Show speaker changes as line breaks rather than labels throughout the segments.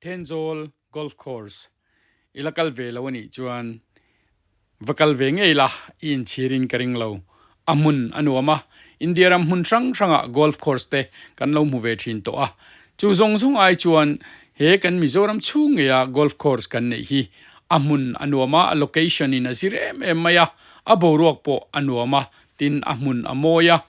Thenzawl Golf Course i la kal ve lo a nih chuan va kal ve ngei la i inchhir in ka ring lo. A hmun a nuam a, India ram hmun hrang hrangah golf course te kan lo hmu ve thin tawh a. Chu zawng zawng ai chuan he kan Mizoram chhung ngeia golf course kan neih hi a hmun a nuam a, a location in a zir em em mai a, a boruak pawh a nuam a, tin a hmun a mawi a.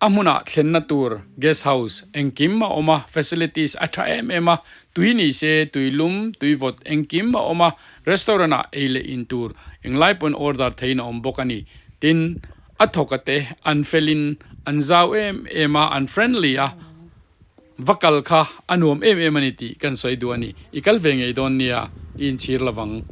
A hmunah thlenna tur guest house engkim a awm a, facilities a tha em em a, tui ni se tui lum, tui vawt engkim a awm a, restaurant ah ei leh in tur englai pawn order theiin a awm bawk a ni. Tin, a thawk a te an felin an zau em em a, an friendly a, va kal kha a nuam em em a ni tih kan sawi duh a ni. I kal ve ngei dawn nia, i inchhir lovang.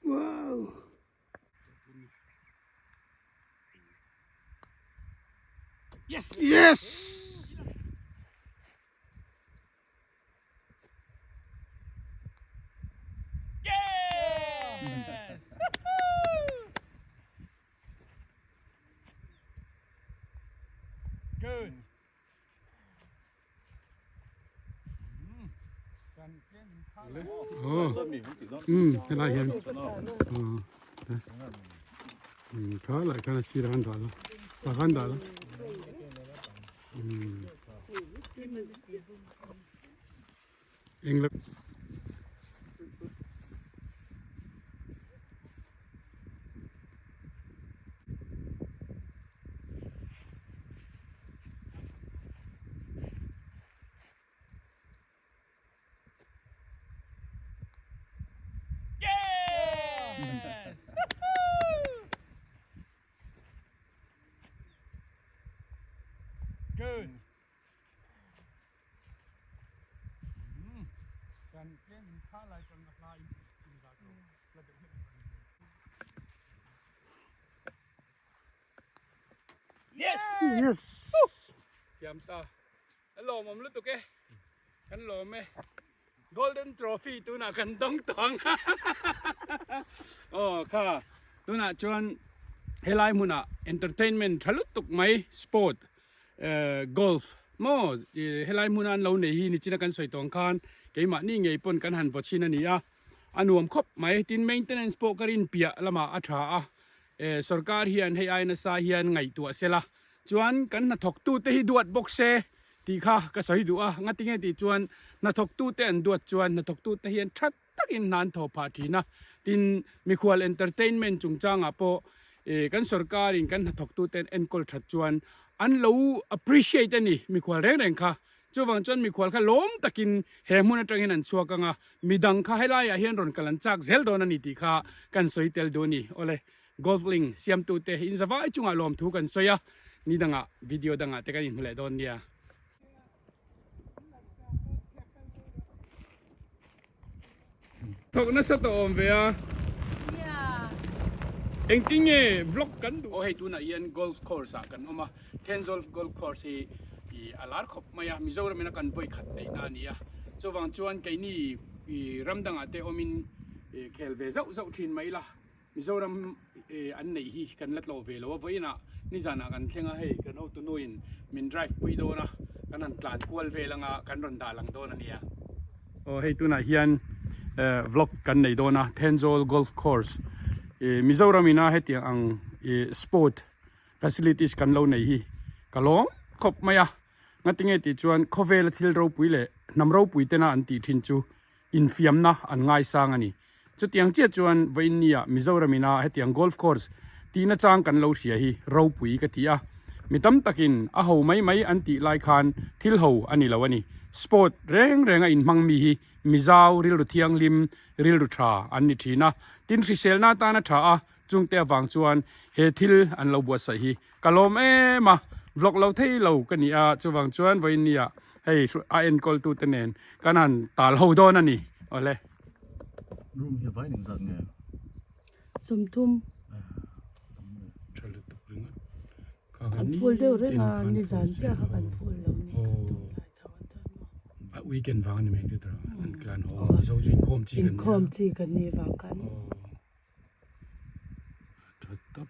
Wow.
Yes!
Yes!
Yes! Good.
Helai hian kha lai khan a sirah an dah la tah khan dah la eng
Yes! Good.
Yes!
Thiam ta. A lawmawm lutuk e. Kan lawm e. Golden Trophy tunah kan dawng tawng. Aw kha tunah chuan helai hmunah entertainment tha lutuk mai sport golf maw helai hmuna an lo nei hi nichina kan sawi tawng khan keimahni ngei pawn kan han vaw chhin a ni a a nuam khawp mai tin maintenance pawh ka rin piah lamah a tha a sorkar hian hei ai nasa hian ngaihtuah sela chuan kan hnathawk tute hi duat bawk se tih kha ka sawi duh a ngatinge tih chuan hnathawk tute an duat chuan hnathawk tute hian that takin hna an thaw phah thin a, tin mikhual entertainment chungchangah pawh kan sorkarin kan hnathawktute an enkawl that chuan an lo appreciate a ni mikhual reng reng kha, chuvang chuan mikhual kha lawm takin he hmun atang hian an chhuak ang a, midang kha helaiah hian rawn kal an chak zel dawn a ni tih kha kan sawi tel duh a ni. Awle, golf ling siamtute inzavai chungah lawmthu kan sawi a, ni dangah video dangah te kan inhmu leh dawn nia. Thawk nasa tawh awm ve a. Engtin nge vlog kan duh. Aw hei tunah hian golf course ah kan awm a, Thenzawl golf course hi ih a lar khawp mai a, Mizoram in a kan vawi khat neih na a ni a, chuvang chuan keini ih ram dangah te awmin ih khel ve zauh zauh thin mai ila. Mizoram an neih hi kan la tlawh ve lo a, vawiinah nizanah kan thleng a, hei kan hotu nuin min drive pui dawn a, kan han tlan kual vel anga kan rawn dah lang dawn a nia. Aw hei tunah hian vlog kan nei dawn a, Thenzawl Golf Course Mizoram ina hetiang ang sport facilities kan lo nei hi ka lawm khawp mai a, ngatinge tih chuan khawvela thil ropui leh hnam ropui tena an tih thin chu infiamna an ngaisang a ni. Chutiang chiah chuan vawiinnia Mizoram ina hetiang golf course tihna chang kan lo hria hi ropui ka ti a. Mi tam takin a ho mai mai an tih lai khan thil ho a ni lo a ni. Sport reng renga inhmang mi hi Mizau rilru thianghlim, rilru tha an ni thin a. Tin hriselna atana tha a, chungte avang chuan he thil an lo buatsaih hi Ka lawm em a, vlog lo thei lo ka ni a, chuvang chuan vawiinnia hei a enkawl tute nen kan han tal ho dawn a ni. Awle.
Room hi vai ning zat nge?
30.
Tha lutuk ringawt.
Kan full deuh reng a, nizan chiah kha kan full lo ni kan tum lai chho a chuan maw.
A weekend vang a ni mai ang chu tawrh an tlan haw a Mizo chu inkhawm chi kan nia.
Inkhawm chi kan nih vang khan.
A tha tawp.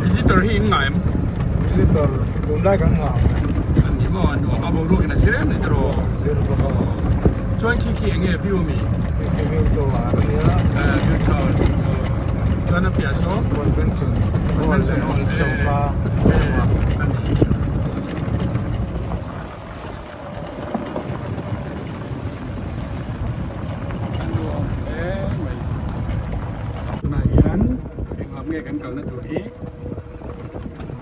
Visitor hi in ngai em?
Visitor tunlai kan ngah.
An ni maw an nuam a boruak in a zir em ni tiraw?
Zir bawk a.
Chuan khi khi enge view ami?
Khi khi view tower a nia.
Eh view tower. Chuan a piah saw?
Convention
Convention hall
Choka.
Eh a ni. A nuam hle mai. Tunah hian eng lam nge kan kalna tur hi?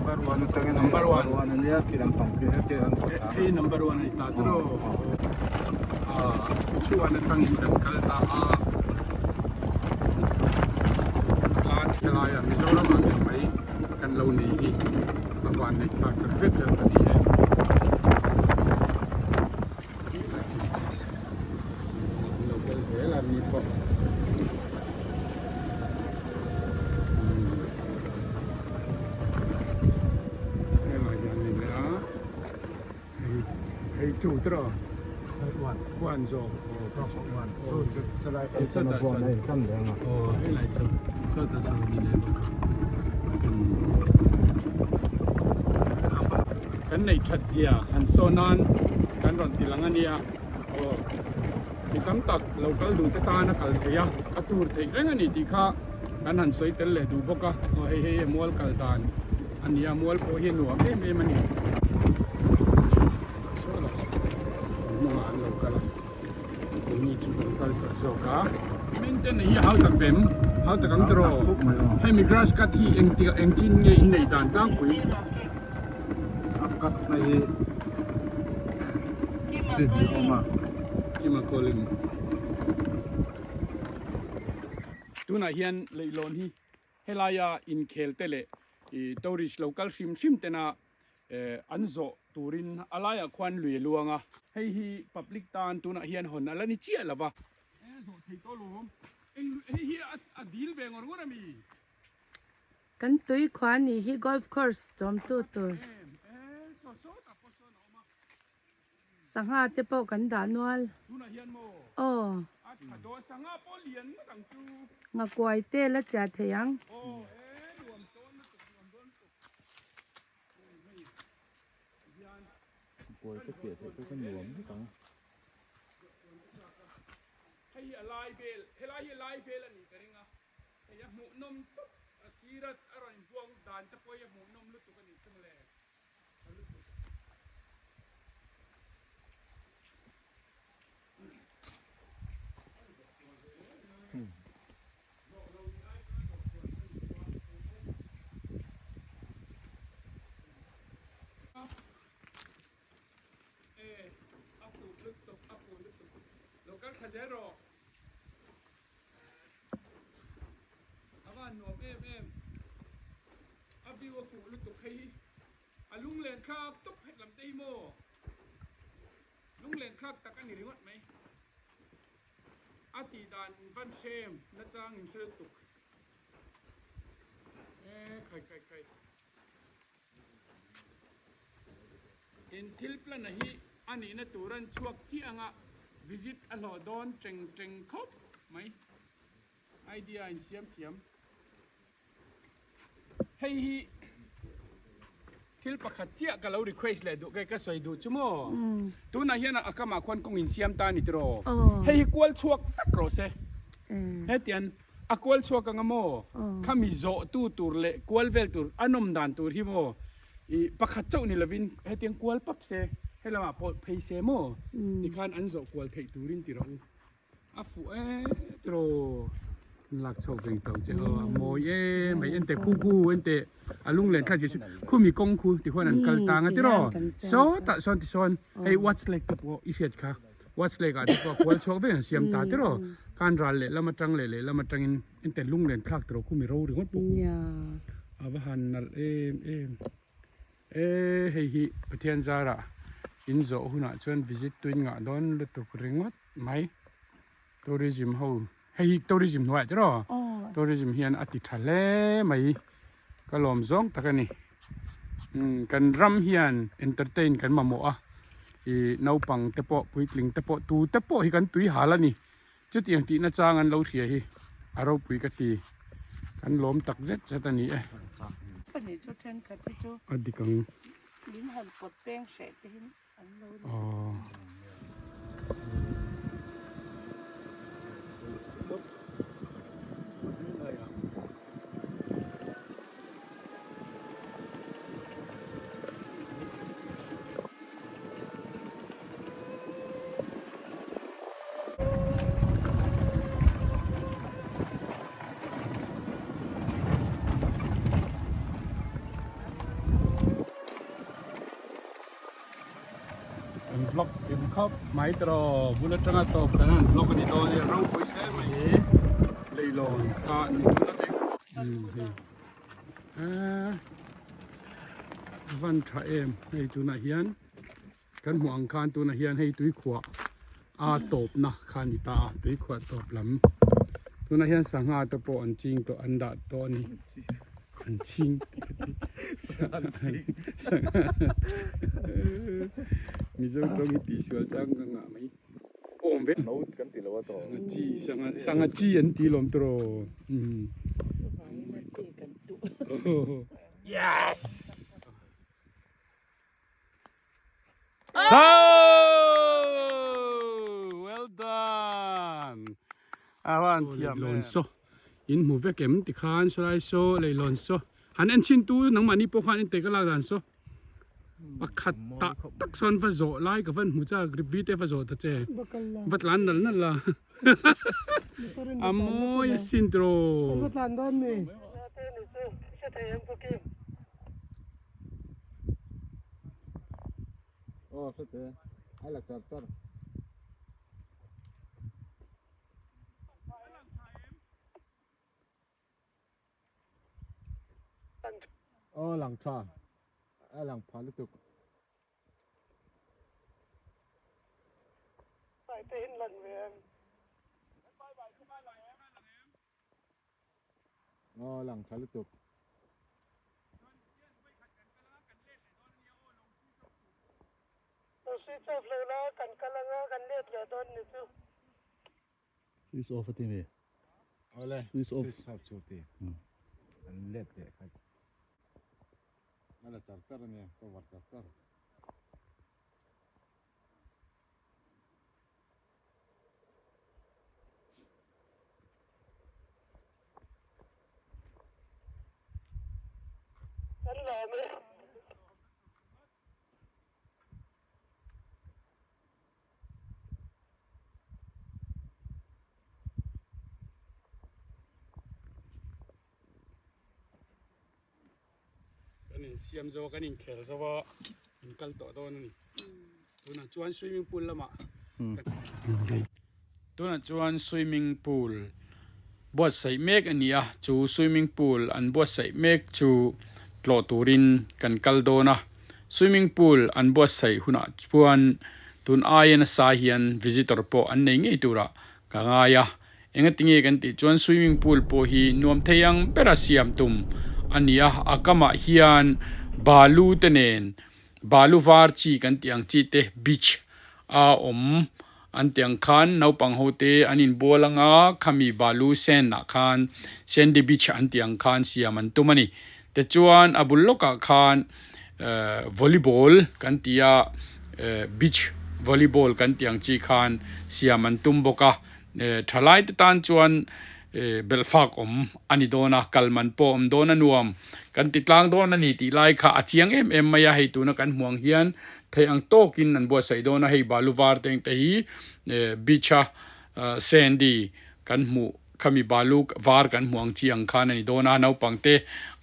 Number one atangin
Number one.
Number one a nia khi lampang khi heti an chho ta.
Khi number one a ni ta tiraw? Ah chuan atangin kan kal ta a. Tlan helai ah Mizoram ah ngei mai kan lo nei hi. A van neih thlak tak zet zet a ni e. An lo kal zel a mi pawh. Helai hian a ni leh a. Hei hei chu te rawh. Huan zawk. Aw helai saw sawta saw a ni leh bawk a. Kan neih that zia han saw nan kan rawn ti lang a nia. Aw mi tam tak lo kal duh te tan a kal thei a, a tur theih reng a ni tih kha kan han sawi tel leh duh bawk a. Aw hei hei mual kal dan a ni a, mual pawh hi a nuam em em a ni. Saw lah saw hnungah an lo kal a, keini chu kan kal chak zawk a. Maintenance hi a hau tak vem, hau tak ang tiraw? Hemi grass cut hi engtik engtin nge in neih dan tlangpui?
A cut na hi chi hnih a awm a.
Kima calling. Tunah hian leihlawn hi helaia inkhel te leh tourist lo kal hrim hrim tena an zawh turin a laiah khuan lui a luang a. Hei hi public tan tunah hian hawn a la ni chiah lo va. E zawh thei tawh lawm. Eng hei hi a dil ve ngawr ngawr a mi?
Kan tui khua nih hi golf course chawmtu tur. Sangha te pawh kan dah nual. Aw. Ngakuai te la chiah thei ang.
Hei a hmuhnawm tawp a sir a a rawn buang dan te pawh hi a hmuhnawm lutuk a nih chu mawle tha lutuk. E a fuh lutuk a fuh lutuk lo kal thla zel rawh. A van nuam em em. A view a fuh lutuk hei hi. A lunglen thlak tawp het lam te hi maw. Lunglen thlak tak a ni ringawt mai. A tih dan van hrem nachang in hre lutuk. E khai khai khai. In thil plan a hi a nihna tur an chhuak chiah anga visit a hlawh dawn teng teng khawp mai. Idea in siam thiam. Hei hi thil pakhat chiah ka lo request leh duh kei ka sawi duh chu maw. Tunah hian a kamah khuan kawng in siam ta a ni tiraw. Hei hi kual chhuak vek rawh se. Hetiang A kual chhuak anga maw? Khami zawh tu tur leh kual vel tur a nawm dan tur hi maw? I pakhat chauh ni lovin hetiang kual pap se, helamah pawh phei se maw? Tikhan an zawh kual theih turin ti rawh u. A fuh e tiraw? An lak chhuak veng tawh che aw, a mawi em hei ente khu khu ente a lunglen thlak zir chu khumi kawng khu tikhuan an kal tang a tiraw? Sawtah sawn tisawn hei watch lake te pawh i hriat kha. Watts Lake ah te pawh kual chhuak vek an siam ta tiraw. Khan ral lehlam atang leh lehlam atangin ente lunglen thlak tiraw khu mi ro ringawt pawh khu. A va han nalh em em. E hei hi Pathian zarah in zawh hunah chuan visit tuin ngah dawn lutuk ringawt mai. Tourism ho hei hi tourism hnuaiah tiraw tourism hian a ti tha hle mai ka lawm zawng tak a ni umm kan ram hian entertain kan mamawh a ih naupang te pawh puitling te pawh tu te pawh hi kan tui hal a ni chutiang tihna chang an lo hria hi a ropui ka ti kan lawm tak zet zet a ni e. A dik ang. Aww. Kan vlog kim khawp mai tawh bul atanga tawp kan han vlog a ni dawn e ropui hle mai leilawn kha ni dawn a hei eee van tha em hei tunah hian kan hmuh ang khan tunah hian hei tuikhuah a tawpna kha a ni ta a tuikhuah tawp lam tunah hian sangha te pawh an ching tawh an dah tawh a ni. An ching Mizo tawng hi tihsual chang ka ngah mai. Awm ve.
No kan ti lo a tawh.
Sanga chi sanga sanga chi an ti lawm tawh. Yes. Well done. A van thiam em. Saw in hmu vek em tikhan sawlai saw leilawn saw han en chhin tu nangmahni pawh khan en teh ka lak dan saw pakhat tah tak sawn va zawh lai ka van hmu chak rip vi te va zawh ta che va tlan nal nal la a mawi asin tiraw.
Aw hre te a la char char. Aw lang tha a lang pha lutuk. Aw lang tha lutuk.
Switch off a ti mi.
Awle.
Switch off.
Switch off chu ti. An let leh khat. A la char char ania cover char char.
Kan insiam zo a kan inkhel zo a in kal tawh dawn a ni tunah chuan swimming pool lamah tunah chuan swimming pool buatsaih mek a ni a chu swimming pool an buatsaih mek chu tlawh turin kan kal dawn a swimming pool an buatsaih hunah chuan tun aia nasa hian visitor pawh an nei ngei turah ka ngai a. Engatinge kan tih chuan swimming pool pawh hi nuam thei ang bera siam tum a ni a, a kamah hian balu te nen balu var chi kan tih ang chi te beach a awm an tih ang khan naupang ho te an inbual ang a khami balu sand ah khan sandy beach an tih ang khan siam an tum a ni tichuan a bul lawkah khan ehh volleyball kan tih a ehh beach volleyball kan tih ang chi khan siam an tum bawk a. Thalai te tan chuan belh fak awm a ni dawn a, kal man pawh awm dawn a nuam kan ti tlang dawn a ni tih lai kha a chiang em em mai a, hei tuna kan hmuh ang hian theih ang tawkin an buatsaih dawn a, hei balu var te ang te hi beach a sandy kan hmuh khami balu var kan hmuh ang chi ang khan a ni dawn a, naupang te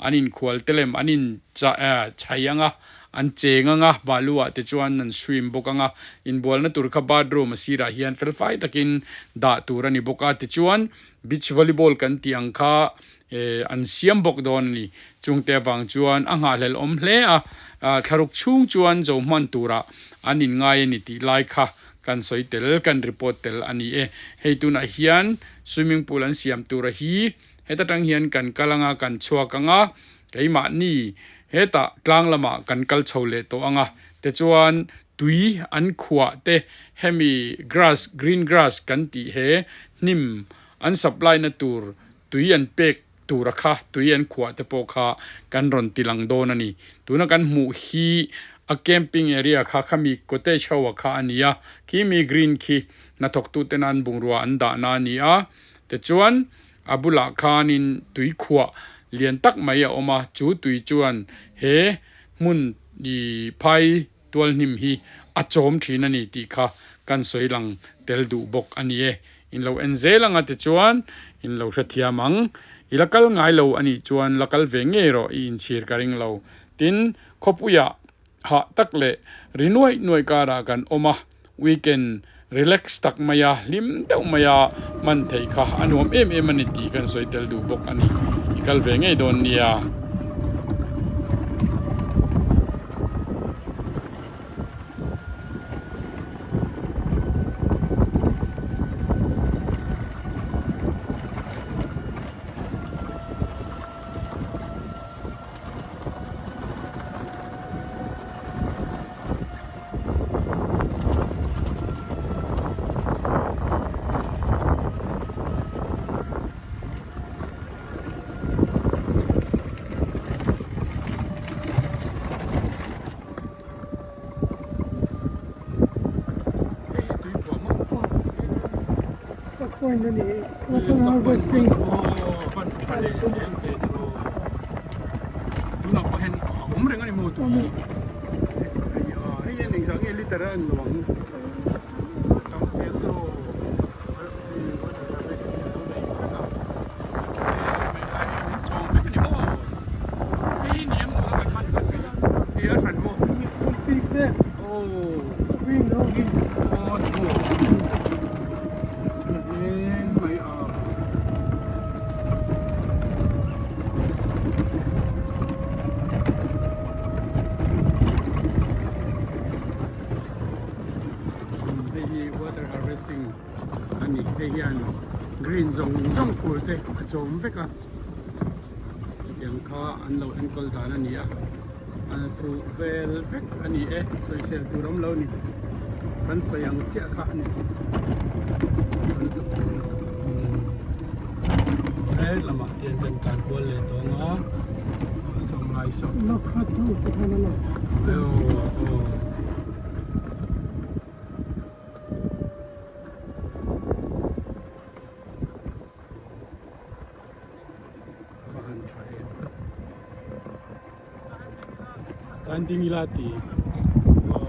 an inkhual te lem an in chai ang a. an cheng ang a, balu ah te chuan an swim bawk ang a, inbualna tur kha bathroom a sirah hian felfai takin dah tur a ni bawk a, tichuan beach volleyball kan tih ang kha eh an siam bawk dawn a ni. Chungte avang chuan a nghahhlelh awm hle a, thlaruk chhung chuan zo hman turah an inngai a ni tih lai kha kan sawi tel, kan report tel a ni e. Hei tunah hian swimming pool an siam tura hi heta tang hian kan kal anga kan chhuak anga keimahni hetah tlang lamah kan kal chho leh tawh anga tichuan tui an khuah te hemi grass green grass kan tih he hnim an supply na tur tui an pek tura kha tui an khuah te pawh kha kan rawn ti lang dawn a ni. Tuna kan hmuh hi a camping area kha khami cottage ho a kha a ni a, khi mi green khi hnathawk tuten an bungrua an dahna a ni a, tichuan a bulah khanin tui khuah lian tak mai a awm a, chu tui chuan he hmun ih phai Tualhnim hi a chawm thin a ni tih kha kan sawi lang tel duh bawk a ni e. In lo en zel anga tichuan in lo hrethiam ang. I la kal ngai lo a nih chuan la kal ve ngei rawh i inchhir ka ring lo. Tin, khawpuiah hah tak leh ri nuaih nuaih karah kan awm a, weekend relax tak maia hlim deuh maia hman theih kha a nuam em em a ni tih kan sawi tel duh bawk a ni. I kal ve ngei dawn nia.
Stock point a ni water harvesting
tunah pawh hian a awm reng a ni maw tui Hei hian engzah nge liter a en lo ang tam hmel tawh water harvesting a lo nei vek a min chawm vek a ni maw hei hi ni em tuna kan hman kan hei hei a hran maw aw aw ni maw eng mai a. Hei hi water harvesting a ni hei hian green zawng zawng phul te a chawm vek a hetiang kha an lo enkawl dan a ni a an fuh vel vek a ni e sawisel tur awm lo ni kan sawi ang chiah kha a ni he lamah hian kan tlan kual leh tawh ang a sawnglai saw aw aw. A va han tha em. Kan ding ila ti aw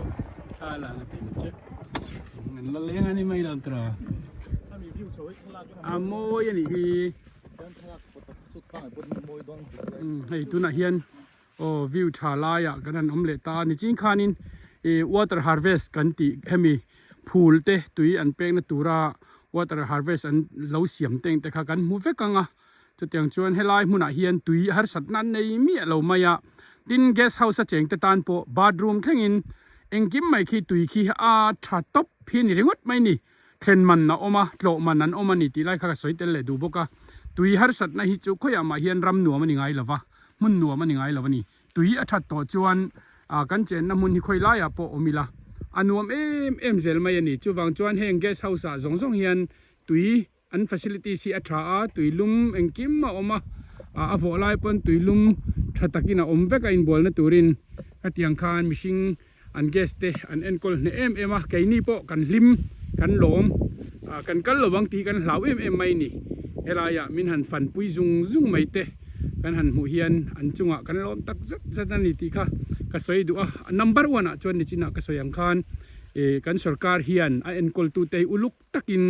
thla la na ti ni che an la leng ani mai lo tra a mawi ani hi hei tunah hian Aw view tha laiah kan han awm leh ta a nichin khanin ih water harvest kan tih hemi phul te tui an pekna tura water harvest an lo siam teng te kha kan hmu vek ang a chutiang chuan helai hmunah hian tui harsatna an nei miah lo mai a tin guest house a cheng te tan pawh bathroom thlengin engkim mai khi tui khi a tha tawp hi a ni ringawt mai a ni. Thlen man a awm a, tlawh man an awm a ni tih lai kha ka sawi tel leh duh bawk a. Tui harsatna hi chu khawiah mah hian ram nuam a ni ngai lo va, hmun nuam a ni ngai lo a ni. Tui a that tawh chuan kan chenna hmun hi khawi laiah pawh awm ila a nuam em em zel mai a ni. Chuvang chuan heng guest house ah zawng zawng hian tui an facilities hi a tha a, tui lum engkim a awm a, a vawh lai pawn tui lum tha takin a awm vek a inbualna turin hetiang khan mihring an guest te an enkawl hneh em em a, keini pawh kan hlim kan lawm kan kal lovang tih hi kan hlau em em mai a ni, helaiah min han fanpui zung zung mai te kan han hmuh hian an chungah kan lawm tak zet zet a ni tih kha ka sawi duh a, number one ah chuan nichinah ka sawi ang khan ih kan sorkar hian a enkawl tute hi uluk takin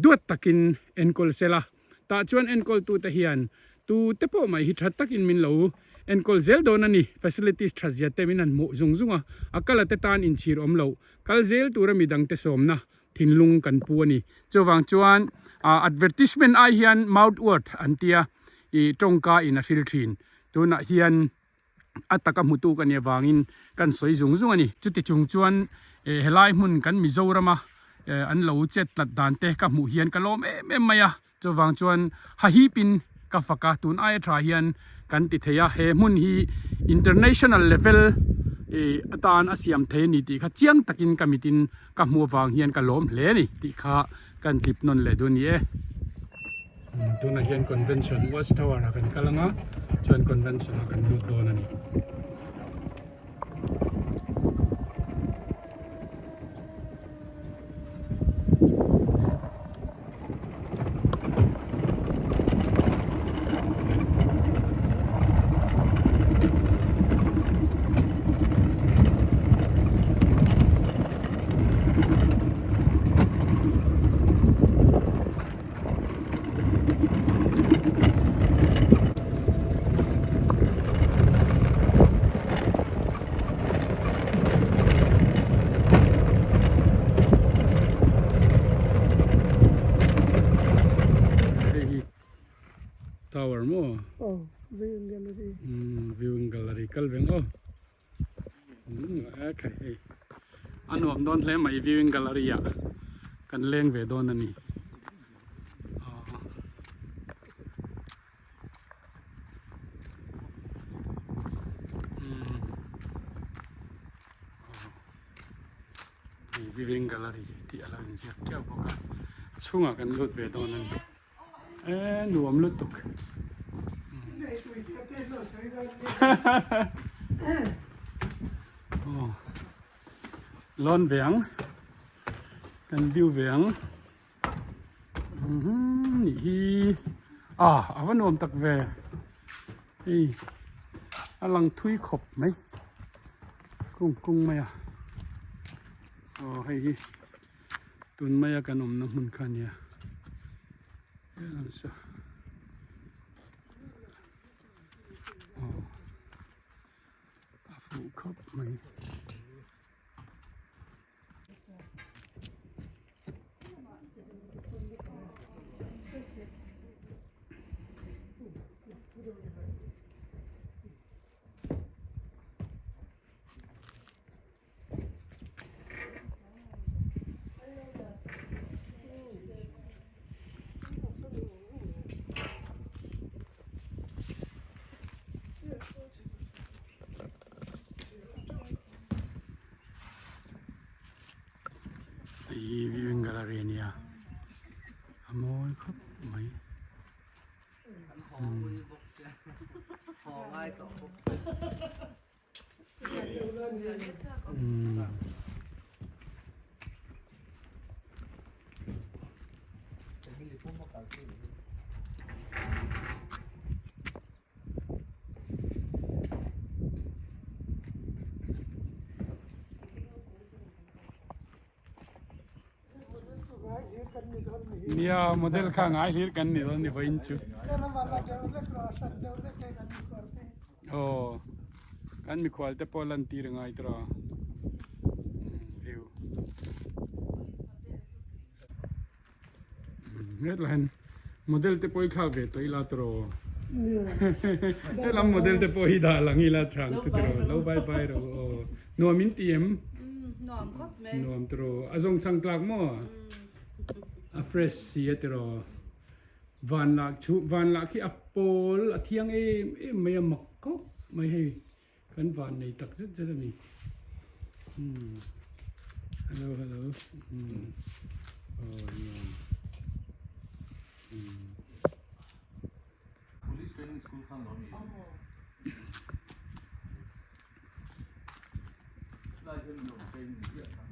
Duat takin enkawl sela, tah chuan enkawltute hian tute pawh mai hi tha takin min lo Enkawl zel dawn a ni. Facilities tha zia te min han hmuh zung zung a, a kal a te tan inchhir awm lo. Kal zel tura midang te sawmna thinlung kan pu a ni. Chuvang chuan advertisement ai hian mouth word an tia i tawngka in a hril thin. Tunah hian a taka hmutu ka nih avangin kan sawi zung zung a ni. Chuti chung chuan helai hmun kan Mizorama an lo chet tlat dan te ka hmuh hian ka lawm em em mai a. Chuvang chuan hahipin ka fak a, tun aia tha hian kan ti thei a, he hmun hi international level atan a siam thei a ni tih kha chiang takin ka mitin ka hmuh avang hian ka lawm hle a ni tih kha kan tlip nawn leh duh a ni e. Tunah hian convention watch tower ah kan kal ang a, chuan convention ah kan lut dawn a ni. Hei hi tower maw?
Aw, viewing gallery.
Umm viewing gallery kal veng aw. Umm a khai hei a nuam dawn hle mai viewing gallery ah kan leng ve dawn a ni. Hei viewing gallery tih a lo inziak kiau bawk a chhungah kan lut ve dawn a ni e nuam lutuk aw lawn ve ang kan view ve ang. Nih hi ah a va nuam tak ve hei a lang thui khawp mai kung kung mai a aw hei hi tun mai a kan awmna hmun kha a nia aw a fuh khawp mai. Hei hi viewing gallery a nia a mawi khawp mai umm. Nia model kha ngai hlir kan ni dawn ni vawiin chu. Aw kan mikhual te pawh lan tir a ngai tawh a view. Hetlah hian model te pawh hi thlak ve tawh ila tawh rawh helam model te pawh hi dah lang ila thang chu tawh rawh lo bye bye rawh aw nuam in ti em
nuam khawp mai
nuam tawh rawh a zawng chhang tlak maw a fresh si a tawh rawh van lah chu van lah khi a pawl a thiang em em mai a mak khawp mai hei. Kan van nei tak zet zet a ni. Umm hello hello umm aw nuam umm.
Police training school khan lo ni. Lai hian mi awm training ziah kha.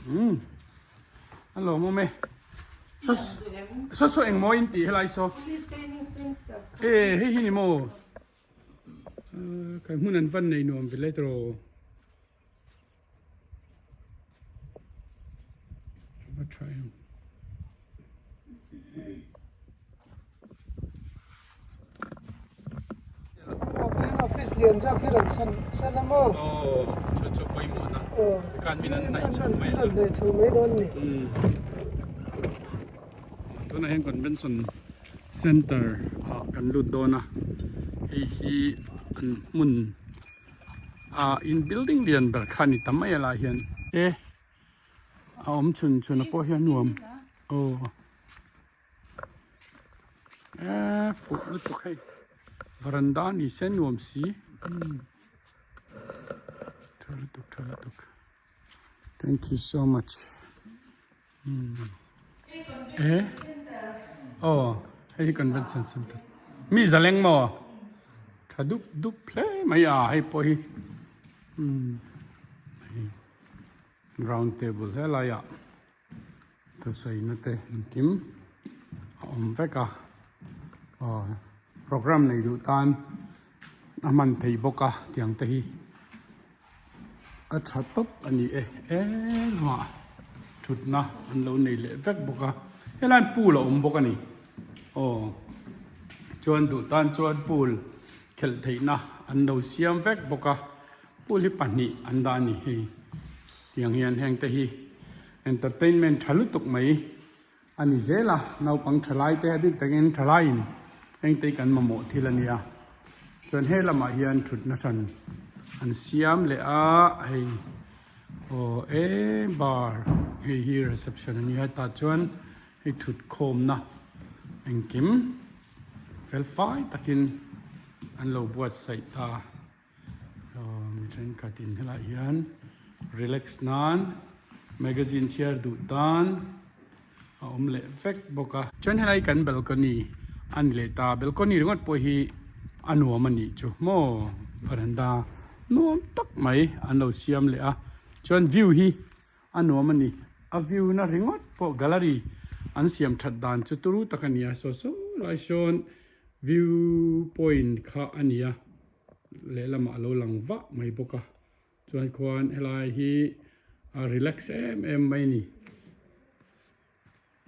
Umm a lawmawm e saw saw saw eng maw in tih helai saw e hei hi ni maw kai hmun an van nei nuam ve lai tawh. tha em.
Office lian zawk hi rawn san san a maw?
Aw, chu chu pawimawh na. Tikhan min an hnaih chho mai
a. An hnaih chho mai dawn ni.
Tunah hian convention center ah kan lut dawn a, hei hi an hmun ah in building lian ber kha a ni ta mai a lai hian e a awm chhun chhun a pawh hi a nuam aw. Eee fuh lutuk hei varanda a ni se nuam si umm tha lutuk tha lutuk thank you so much umm eh aw hei hi convention center mi zaleng maw tha dup dup hle mai a hei pawh hi umm hei round table helai ah. Thusawi te engkim a awm vek a aw program nei duh tan a hman thei bawk a tiang te hi a tha tawp a ni e engmah thutna an lo nei leh vek bawk a helai ah pool a awm bawk a ni aw chuan duh tan chuan pool khelh theihna an lo siam vek bawk a pool hi pahnih an dah a ni hei. Tiang hian heng te hi entertainment tha lutuk mai a ni zel a, naupang tha lai te a bik takin tha laiin heng te hi kan mamawh thil a nia. Chuan he lamah hian thutna hran an siam leh a, hei aw e bar hei hi reception a nia tah chuan hei thut khawmna engkim fel fai takin an lo buatsaih ta. Mi thenkhat in helaiah hian relax nan magazine chhiar duh tan a awm leh vek bawk a. Chuan helai kan balcony a ni leh ta balcony ringawt pawh hi a nuam a nih chu maw varanda nuam tak mai an lo siam leh a chuan view hi a nuam a ni a view na ringawt pawh gallery an siam that dan chu turu tak a ni a saw saw lai sawn view point kha a ni a. lehlamah a lo lang vah mai bawk a chuan khuan helai hi a relax em em mai a ni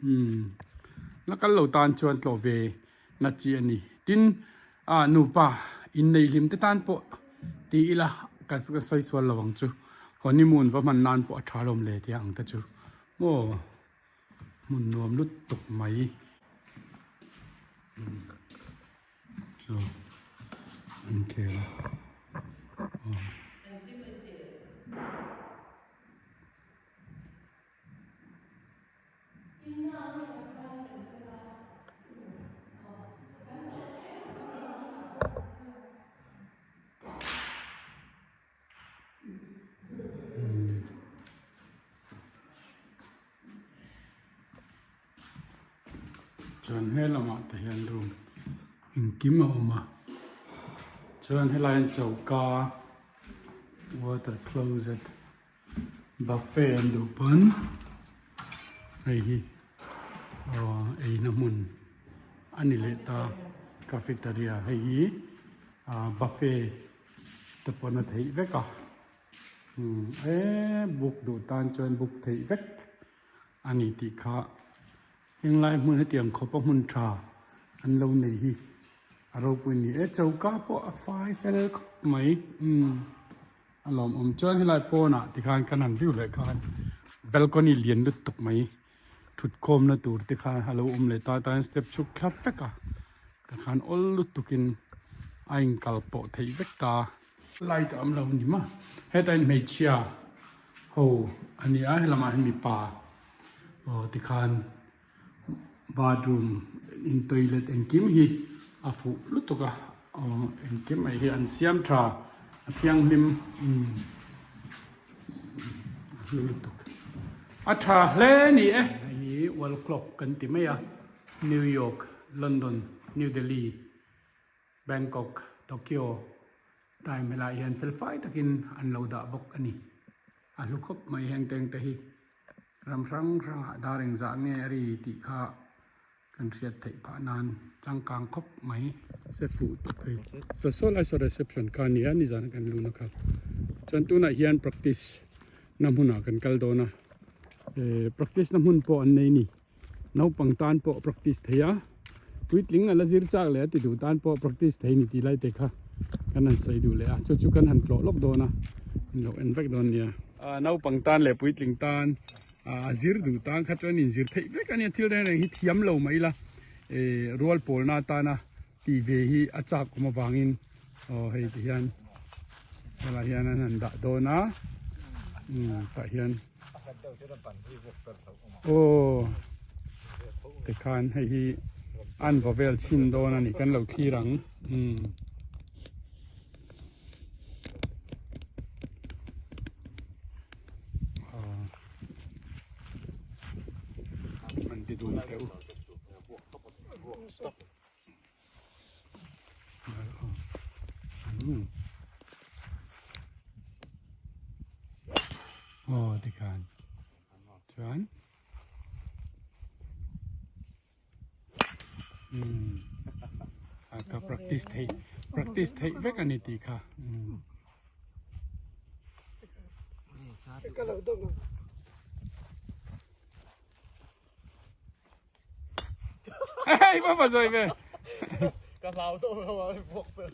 umm la kal lo tan chuan tlawh ve na chi a ni tin ah nupa inneih hlim te tan pawh ti ila ka sawi sual lo ang chu honeymoon va hman nan pawh a tha lawm le tih ang te chu maw hmun nuam lutuk mai. Chu an khel a aw. Chuan he lamah te hian room engkim a awm a chuan helai hian choka water closet buffet an duh pawn hei hi aw eina hmun a ni leh ta cafeteria hei hi ah buffet te pawn a theih vek a umm eee book duh tan chuan book theih vek a ni tih kha henglai hmun hetiang khawpa hmun tha an lo nei hi a ropui a ni e choka pawh a fai fel khawp mai umm a lawmawm chuan helai pawnah tikhan kan han view leh khan balcony lian lutuk mai thutkhawmna tur te kha a lo awm leh ta tan step chhuk thlap vek a tikhan awl lutukin a inkal pawh theih vek ta. Light a awm lo ni maw hetah hian hmeichhia ho a ni a helamah hian mipa aw tikhan bathroom in toilet engkim hi a fuh lutuk a aw engkim mai hi an siam tha a thianghlim umm a hlu lutuk a tha hle a ni e. Hei hi world clock kan ti mai a New York London New Delhi. Bangkok, Tokyo time helaiah hian fel fai takin an lo dah bawk a ni. A hlu khawp mai heng teng te hi ram hrang hrangah dar engzah nge a ri tih kha kan hriat theih phah nan changkang khawp mai. Se fuh tak hei saw saw lai saw reception kha a ni a nizan kan luna kha chuan tunah hian practice na hmunah kan kal dawn a. Practice na hmun pawh an nei ni. Naupang tan pawh practice thei a, puitling a la zir chak leh a ti duh tan pawh practice thei ni tih lai te kha kan han sawi duh leh a, chu chu kan han tlawh lawk dawn a, in lo en vek dawn nia. Naupang tan leh puitling tan a zir duh tan kha chuan inzir theih vek a nia, thil reng reng hi thiam lo mai ila rual pawlna atana tih ve hi a chak awm avangin aw hei ti hian helai hian an han dah dawn a umm tah hian aw tikhan hei hi an vaw vel chhin dawn a ni kan lo thlir ang umm. An ti dun teh u. Aw tikhan chuan umm a ka practice theih practice theih vek a ni tih kha umm. Hei va va zawi ve.
Ka hlau tawh lo a vuak pel.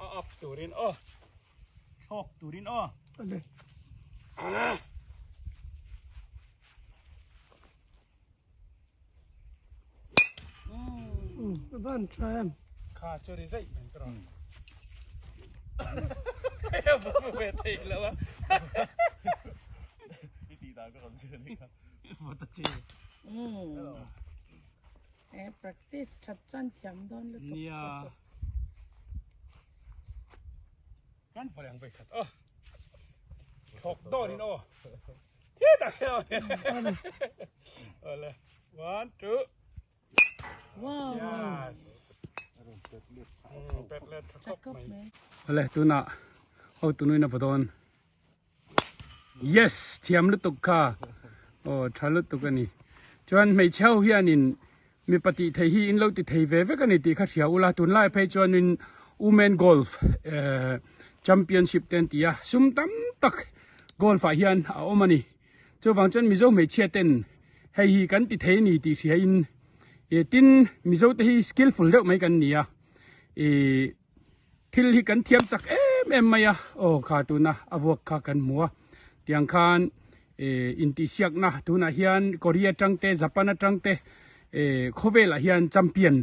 A up turin aw. Thlawk turin aw.
Ale.
Ah.
Ban try em.
Kha chu ri zaih mai ka rawn. Ve thei lo a.
I tih dan ka rawn zir anih kha.
Vawt a che.
E practice that chuan thiam dawn lutuk.
Nia. Kan pawh ang vei khat aw. Thawk dawn in aw. Ole. One, two.
Wow.
Yes. Pet let tha khawp mai. Ole tuna ho tunuina vadawn. Yes, thiam lutuk kha. Oh, tha lutuk ani. Chuan hmeichhe ho hianin mipa tih thei hi in lo ti thei ve vek ani tih kha hria ula tunlai phei chuanin women golf eh championship te an ti a sum tam tak golf ah hian a awm ani chuvang chuan mizo hmeichhia ten hei hi kan ti thei ani tih hria in eh tin mizo te hi skillful deuh mai kan ni a ih Thil hi kan thiam chak em em mai a, aw kha tuna a vuak kha kan hmu a, tiang khan eh intihsiakna tunah hian Korea atang te Japan atang te eh khawvelah hian champion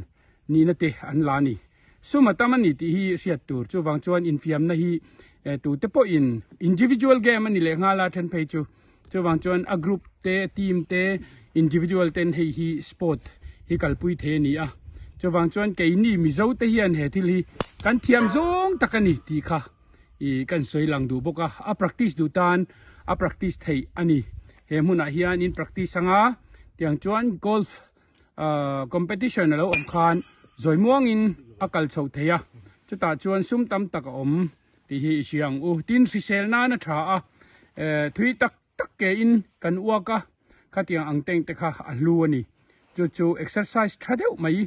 nihna te an la a ni. Sum a tam a ni tih hi hriat tur, chuvang chuan infiamna hi eh tute pawhin individual game a ni leh nghal a then phei chu, chuvang chuan a group te team te individual ten hei hi sport hi kalpui thei a ni a chuvang chuan keini Mizo te hian he thil hi kan thiam zawng tak a ni tih kha ih kan sawi lang duh bawk a a practice duh tan a practice theih a ni he hmunah hian in practice anga tiang chuan golf ahh competition a lo awm khan zawi muangin a kal chho thei a chutah chuan sum tam tak a awm tih hi i hria ang u tin hrisel nan a tha a eh thui tak tak ke in kan uak a khatiang ang teng te kha a hlu a ni chu chu exercise tha deuh mai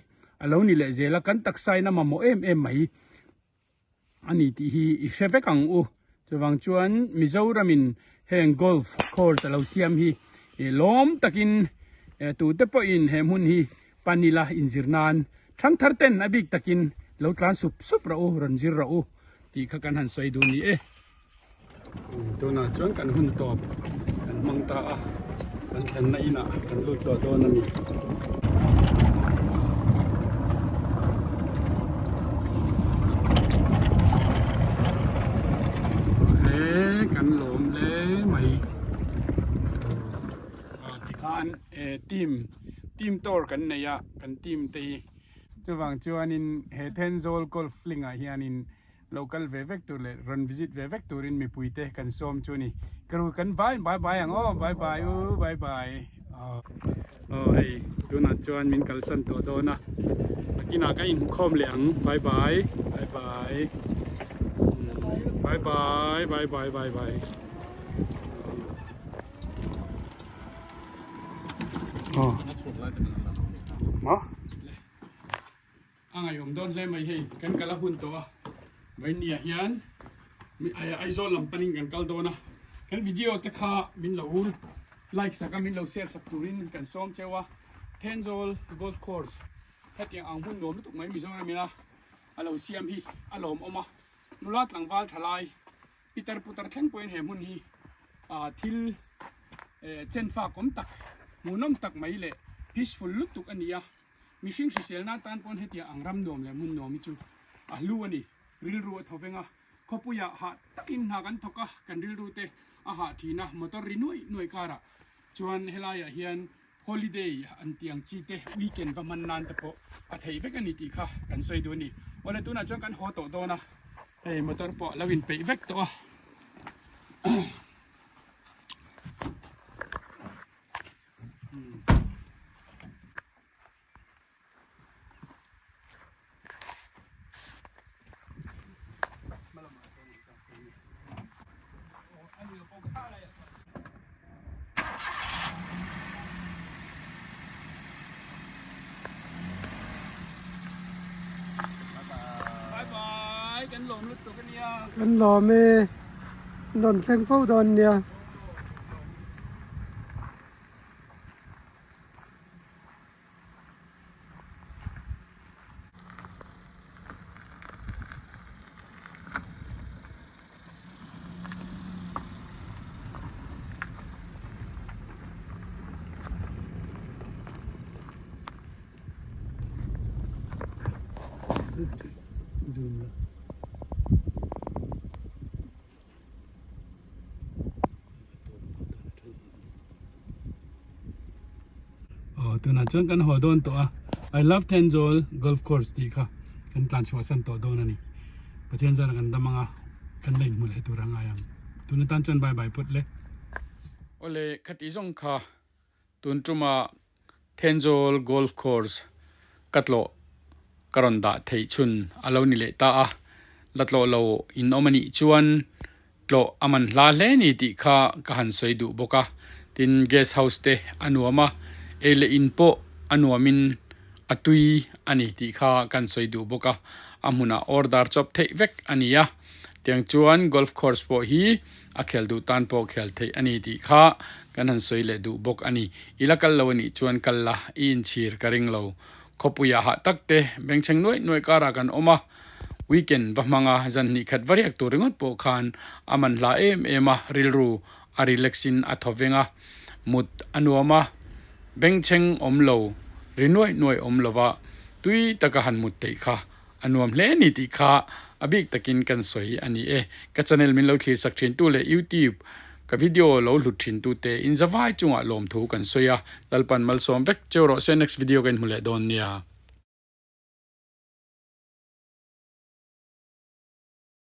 a lo ni leh zel a kan taksa in a mamawh em em mai a ni tih hi i hre vek ang u chuvang chuan Mizoram in heng golf course a lo siam hi lawm takin tute pawhin he hmun hi panila inzir nan thangthar ten a bik takin lo tlan sup sup rawh u rawn zir rawh u tih kha kan han sawi dun ni e. Tunah chuan kan hun tawp kan hmang ta a, kan thlenna inah kan lut tawh dawn a ni. He kan lawm hle mai. Tikhan team team tour kan nei a, kan team te hi chuvang chuanin he Thenzawl Golf Link ah hianin Lo kal ve vek tur leh rawn visit ve vek turin mipui te kan sawm chu ni. Ka ru kan vai bye bye ang aw bye bye u bye bye aw. Aw hei tunah chuan min kalsan tawh dawn a nakinah ka inhmukhawm leh ang bye bye bye bye bye bye bye bye bye bye aw maw. A ngaih. ngaihawm dawn hle mai hei kan kal a hun tawh a Vainia hian Aizawl lam panin kan kal dawn a kan video te kha min lo like sak a min lo share sak turin kan sawm cheu a Thenzawl golf course hetiang ang hmun nuam lutuk mai Mizoram ina a lo siam hi a lawmawm a nula tlangval thalai Pitar putar thleng pawhin he hmun hi thil chenfak awm tak, hmuhnawm tak mai leh peaceful lutuk a ni a. Mihring hriselna atan pawn hetiang ang ram nuam leh hmun nuam hi chu a hlu a ni. Rilru a tho veng a, khawpuiah hah takin hna kan thawk a, kan rilru te a hah thin a, motor ri nuaih nuaih karah chuan helaiah hian Holiday an tih ang chi te weekend va hman nan te pawh a theih vek a ni tih kha kan sawi duh a ni. Awle tunah chuan kan haw tawh dawn a, hei motor pawh a lo inpeih vek tawh a.
Kan lawm e rawn thleng fo dawn nia.
Zoom la. Aw tunah chuan kan haw dawn tawh a I love Thenzawl golf course tih kha kan tlan chhuah san tawh dawn a ni Pathian zara kan dam anga kan la inhmu leh tur a ngai ang tun atan chuan bye bye phawt le.
Awle khati zawng kha tun tuma Thenzawl golf course ka tlawh ka rawn dah theih chhun a lo ni leh ta a, la tlawh lo in awm a nih chuan tlawh a man hla hle ni tih kha ka han sawi duh bawk a, tin guest house te a nuam a, ei leh in pawh a nuamin a tui a ni tih kha kan sawi duh bawk a, a hmunah order chawp theih vek a ni a, tiang chuan golf course pawh hi a khel duh tan pawh khel theih a ni tih kha kan han sawi leh duh bawk a ni. I la kal lo a nih chuan kal la, i inchhir ka ring lo. Khawpuiah hah tak te, bengchheng nuaih nuaih karah kan awm a, weekend va hmang a, zan hnih khat va riak tur ringawt pawh khan a man hla em em a, rilru a relax in a thaw veng a, mut a nuam a, bengchheng awm lo, ri nuaih nuaih awm lova tui taka han mut theih kha A nuam hle ni tih kha a bik takin kan sawi a ni e. Ka channel min lo thlir sak thin tu leh YouTube ka video lo hlut thin tu te in zavai chungah lawmthu kan sawi a, Lalpan malsawm vek cheu rawh se next video ka inhmu leh dawn nia.